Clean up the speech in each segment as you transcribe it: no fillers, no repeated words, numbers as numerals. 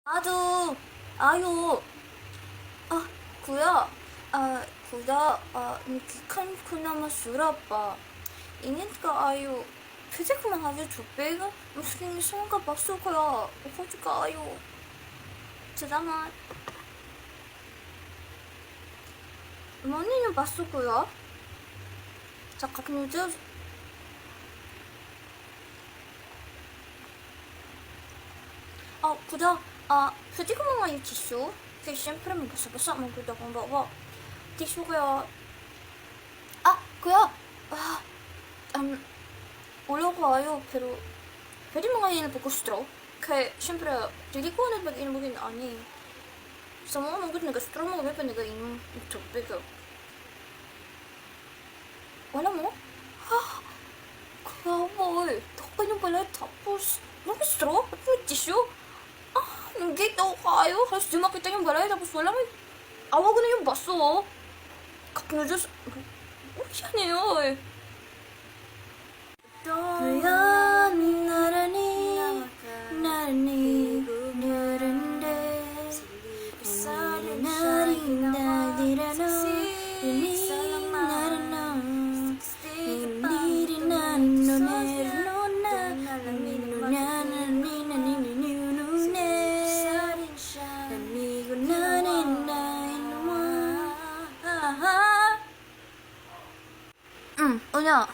Ado, ayo. Ah, kuya. Ah, kuya, ah, gikan ko na masurap pa. Ingat ka ayo. Pwede ko mga tubig? Maski isang ka baso kuya. Ako ka ayo. Salamat. Mano yung baso kuya? Sa cup noodles? Ah, kuya, ah, pwede ko mga yung tissue? Kasi siyempre magbasa-basa man gud akong bawa. Tissue kuya. Ah, kuya. Ah, ulo ko ayo, pero pwede mga yun po straw? Kay, siyempre, dili ko na mag-inom ani. Sa mga manggod nag-straw mo, may pa nag-inom tubig. Wala mo? Ah, grabe. Takay nung pala, tapos, wala may straw? At may tissue? Ah, nag-gate ako kayo. Halos di makita yung balay, tapos wala may... Awa ko na yung baso, oh. Cup noodles. Uy, yan eh, oy. Unya,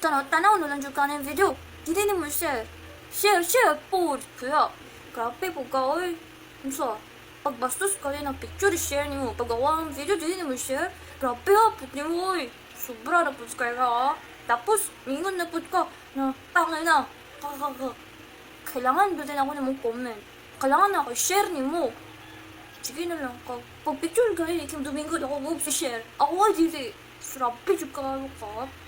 tanaw, tanaw na lang jud ka ng video. Dili nimo share. Share, share po, kuya. Grabe po ka, oy. Unsa? Pag bastos ka rin ang picture, share nimo. Pag ako ang video, dili nimo share. Grabe ha, put nimo, oy. Sobra na pud kay ka, ha. Tapos, mingon na pud ka na, tangay na. Kakaka. Kailangan ba din ako nimong comment? Kailangan na ako share nimo. Sige na lang ka. Pag picture ka rin, Kim Domingo, ako mo share. Ako ay dili. Grabe jud ka ka.